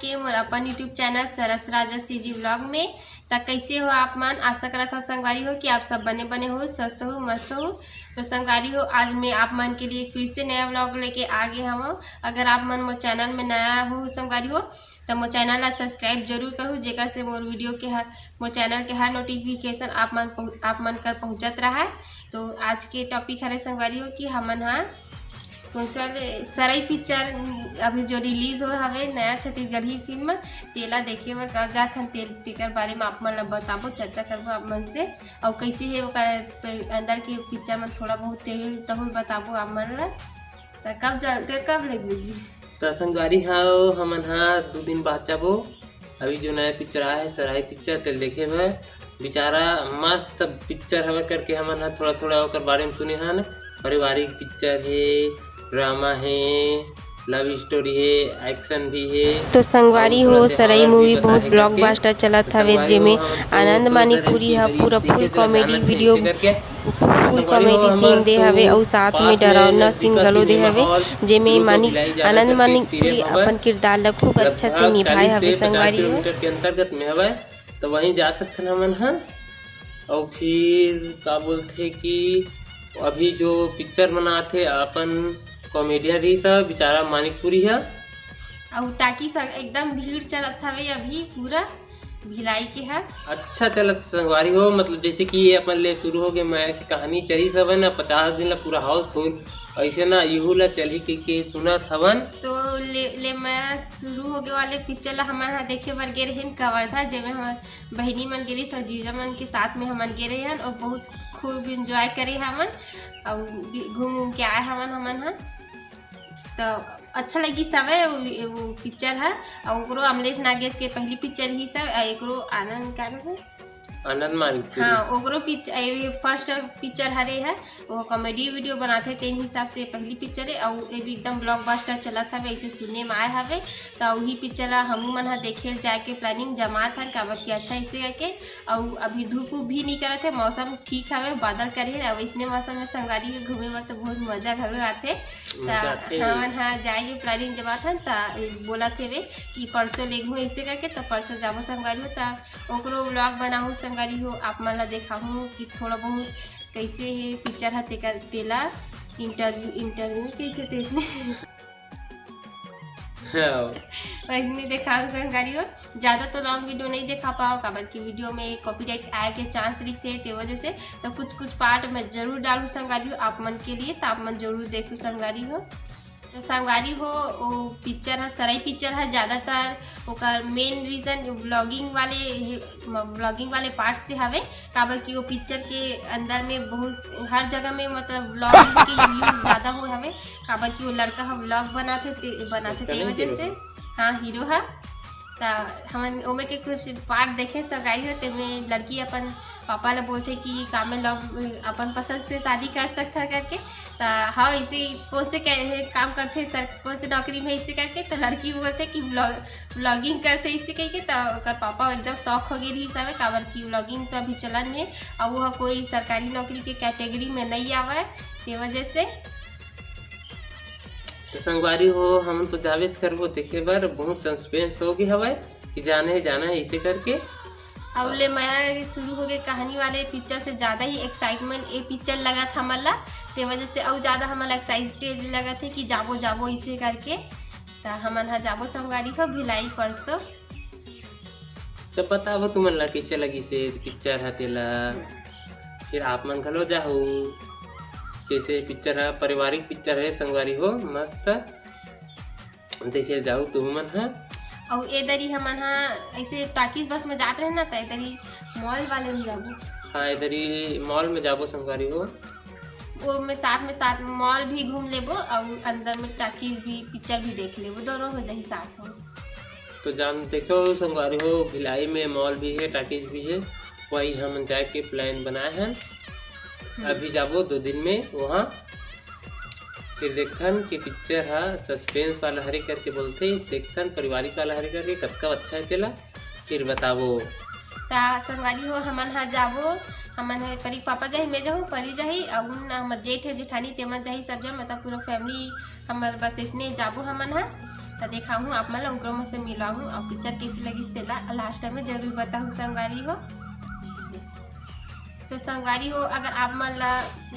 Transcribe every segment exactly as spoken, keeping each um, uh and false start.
ये मोर अपन YouTube channel सरस राजा CG vlog में। त कैसे हो आप मन? आशा करत हो संगवारी हो कि आप सब बने बने हो, स्वस्थ हो, मस्त हो। तो संगवारी हो, आज मैं आप मन के लिए फिर से नया व्लॉग लेके आ गे हवं। अगर आप मन मोर चैनल में नया हो संगवारी हो, त मोर चैनल ला सब्सक्राइब जरूर करू, जेकर से मोर वीडियो के हर, मोर चैनल के हर नोटिफिकेशन आप मन पहु-, आप मन कर पहुँचत रहा। तो आज के टॉपिक हरे संगवारी हो कि हमन हा कौन सा वाले सरई पिक्चर अभी जो रिलीज हो हवे नया छत्तीसगढ़ी फिल्म, तेला देखे बर कब जात हन, तेल तेकर बारे में आप मन ला बताबो, चर्चा करबो आप मन से। अउ कैसे हे ओकर प-, अंदर के पिक्चर में थोड़ा बहुत तेल तहुल बताबो आप मन ला। त कब जा, ते कब लगबे जी? त संगवारी हो, हमन हा दू दिन बाद जाबो। अभी जो नया पिक्चर आया है सरई पिक्चर, तेल देखे बर बिचारा मस्त पिक्चर हवे करके हमन हा थोड़ा थोड़ा ओकर बारे में सुने हन। पारिवारिक पिक्चर हे, ड्रामा हे, लव स्टोरी हे, एक्शन भी हे। तो संगवारी हो, सरई मूवी बहुत ब्लॉकबस्टर चलत हवे, जेमे आनंद मानिकपुरी ह पूरा फुल कॉमेडी वीडियो, फुल कॉमेडी सीन दे हवे अउ साथ में डरावना सीन घलो दे हवे, जेमे मानिक, आनंद मानिकपुरी अपन किरदार ल खूब अच्छा से निभाए हवे संगवारी हो। के अंतर्गत में हवे, तो वहीं जा सकथन हमन ह। अउ फिर का बोलथे कि अभी जो पिक्चर बनाथे अपन कॉमेडियन रहिस ह बिचारा मानिकपुरी ह। अउ टाकी सब एकदम भीड़ चलत हवे अभी पूरा भिलाई के ह। अच्छा चलत संगवारी हो, मतलब जैसे कि ये अपन ले शुरू हो गए, मैं कहानी चली सब है ना, पचास दिन ला पूरा हाउसफुल, ऐसे ना इहू ला चली के, के सुनत हवन। तो ले, ले मैं शुरू होगे वाले पिक्चर ला हमन ह देखे बर गे रहेन कवर्धा, जेमे हमर बहिनी मन गे रहिस अउ जीजा मन के साथ में हमन गे रहे हन अउ बहुत खूब एंजॉय करे हमन अउ बि-, घूम घूम के आए हमन, हमन ह। तो अच्छा लगिस हवे वो, वो पिक्चर ह। अउ ओकरो अमलेश नागेश के पहली पिक्चर ही सब, अउ एकरो आनंद का नाम है? आनंद मानिकपुरी। हाँ, ओकरो पिक्चर, ये फर्स्ट पिक्चर हरे है, वो कॉमेडी वीडियो बनाथे, तेन हिसाब से पहली पिक्चर है, अउ ये भी एकदम ब्लॉकबस्टर चलत हवे, ऐसे सुने में आए हवे, त वही पिक्चर ला हमू मन ह देखे जाए के प्लानिंग जमात हन, काबर कि अच्छा ऐसे करके, अउ अभी धूप उप भी नहीं करत है, मौसम ठीक हवे, बादल करे है, अब इसने मौसम में संगवारी के घूमे बर तो बहुत मजा घलो आथे। त मजा आथे। हमन ह जाए के प्लानिंग जमात हन, त बोलत हेवे कि परसों लेगहूँ ऐसे करके, त परसों जाबो संगवारी हो, त ओकरो व्लॉग बनाहूँ संगवारी हो, आप मन ला देखाहूँ कि थोड़ा बहुत कैसे हे पिक्चर ह, तेकर, तेला इंटरव्यू, इंटरव्यू कहिथे तेसने। हाँ। वैसने देखाहूँ संगवारी हो, ज़्यादा तो लॉन्ग वीडियो नहीं देखा पाओ, काबर कि वीडियो में कॉपीराइट आए के चांस रहिथे, ते वजह से तो कुछ कुछ पार्ट में जरूर डालूँ संगवारी हो आप मन के लिए, तो आप मन जरूर देखू संगवारी हो। तो संगवारी हो, वो पिक्चर ह, सरई पिक्चर ह, ज़्यादातर ओकर मेन रीजन व्लॉगिंग वाले, व्लॉगिंग वाले पार्ट से हवे, काबर कि वो पिक्चर के अंदर में बहुत हर जगह में मतलब व्लॉगिंग के यूज ज़्यादा हो हवे, काबर कि वो लड़का ह व्लॉग बनाथे, ते, बनाथे, ते वजह से। हाँ, हीरो ह। त हमन ओमे के कुछ पार्ट देखे संगवारी हो, तेमे लड़की अपन पापा ला बोलथे कि का मैं लव, अपन पसंद से शादी कर सकथव करके। त हाँ, ऐसे कौन से कै-, काम करथे सर, कौन से नौकरी में, ऐसे करके। त लड़की बोलथे कि व्लॉग, व्लॉगिंग करथे, ऐसे कहिके। त ओकर पापा एकदम शॉक हो गए रहिस हवे, काबर कि व्लॉगिंग तो अभी चलन में, अउ वो कोई सरकारी नौकरी के कैटेगरी में नहीं आवे, ते वजह से। तो संगवारी हो, हमन तो जाबेच करबो देखे बर, बहुत सस्पेंस हो गए हवय कि जाना है, जाना है, ऐसे करके। अउ ले मया शुरू हो गए कहानी वाले पिक्चर से ज़्यादा ही एक्साइटमेंट ये पिक्चर लगत हमन ला, ते वजह से अउ ज़्यादा हमन ला एक्साइटेड लगत है कि जाबो, जाबो, इसे करके। त हमन ह जाबो संगवारी हो भिलाई परसों। त बताबो तुमन ला कैसे लगिस हे पिक्चर ह तेला, फिर आप मन घलो जाहू। कैसे पिक्चर ह, पारिवारिक पिक्चर है संगवारी हो, मस्त देखे जाहू तुमन ह। अउ ए दरी हमन ह ऐसे टाकीज बस में जात रहे ना, त ए दरी मॉल वाले में जाबो। हाँ, ए दरी मॉल में जाबो संगवारी हो। वो में साथ में साथ मॉल भी घूम लेबो अउ अंदर में टाकीज भी, पिक्चर भी देख लेबो, दोनों हो जाही साथ में। तो जान देखो संगवारी हो, भिलाई में मॉल भी है, टाकीज भी है, वही हमन जाए के प्लान बनाए हन। हम्म। अभी जाबो दो दिन में वहाँ, फिर देखथन कि पिक्चर ह सस्पेंस वाला हरे करके बोलथे, देखथन पारिवारिक वाला हरे करके कतका अच्छा है तेला, फिर बताबो। त संगवारी हो, हमन ह जाबो, हमन ह परी के पापा जाही, मैं जाहूँ, परी जाही, अउ उन हमर जेठ है, जेठानी, तेमन जाही, सब जन, मतलब पूरा फैमिली हमर बस इसने जाबो हमन ह। त देखाहूँ आप मन ला, ओकरो में से मिलाहूँ, अउ पिक्चर कइसे लगिस तेला लास्ट में जरूर बताहूँ संगवारी हो। तो संगवारी हो, अगर आप मन ला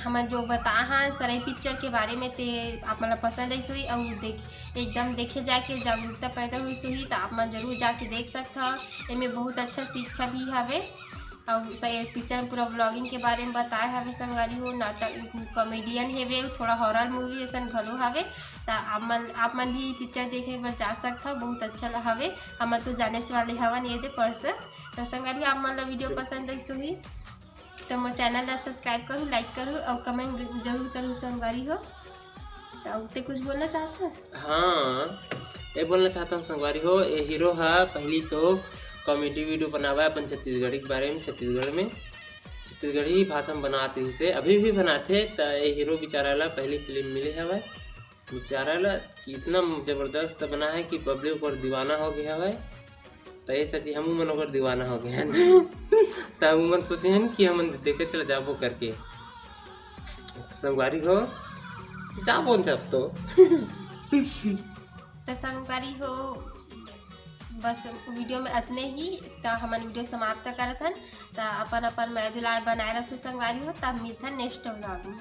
हमन जो बताए हन सरई पिक्चर के बारे में, ते आप मन ला पसंद आइस होही अउ देख, एकदम देखे जाके जागरूकता पैदा होइस होही, त आप मन जरूर जाके देख सकत हव। एमे बहुत अच्छा शिक्षा भी हवे। अउ स-, ये पिक्चर में पूरा व्लॉगिंग के बारे में बताए हवे संगवारी हो। नाटक, कॉमेडियन हेवे, थोड़ा हॉरर मूवी असन घलो हवे। त आप मन, आप मन भी पिक्चर देखे बर जा सकत हव, बहुत अच्छा ल-, हवे। हमन तो जानेच वाले हवन ये दे पर्सन। त संगवारी हो, आप मन ला वीडियो पसंद आइस होही त मोर चैनल ला सब्सक्राइब करू, लाइक करू अउ कमेंट जरूर करू संगवारी हो। त अउ ते कुछ बोलना चाहत हस? हाँ, ये बोलना चाहत हूँ संगवारी हो, ये हीरो हा पहली तो कॉमेडी वीडियो बनावा अपन छत्तीसगढ़ी के बारे में, छत्तीसगढ़ में छत्तीसगढ़ी भाषा में बनात रहिस हे, अभी भी बनाथे। त ये हीरो बेचारा ला पहली फिल्म मिले हवय, बेचारा ला कि इतना जबरदस्त बना है कि पब्लिक ओकर दीवाना हो गए हवय। त ये सची हमू मन ओकर दीवाना हो गए हन। त हमू मन सोचे हन कि हमन देखे चला जाबो करके। संगवारी हो, जाबो न जब तो। त संगवारी हो, बस वीडियो में अतने ही। त हमन वीडियो समाप्त करत हन। त अपन अपन मया दुलार बनाए रखू संगवारी हो। त मिलथन नेक्स्ट व्लॉग में।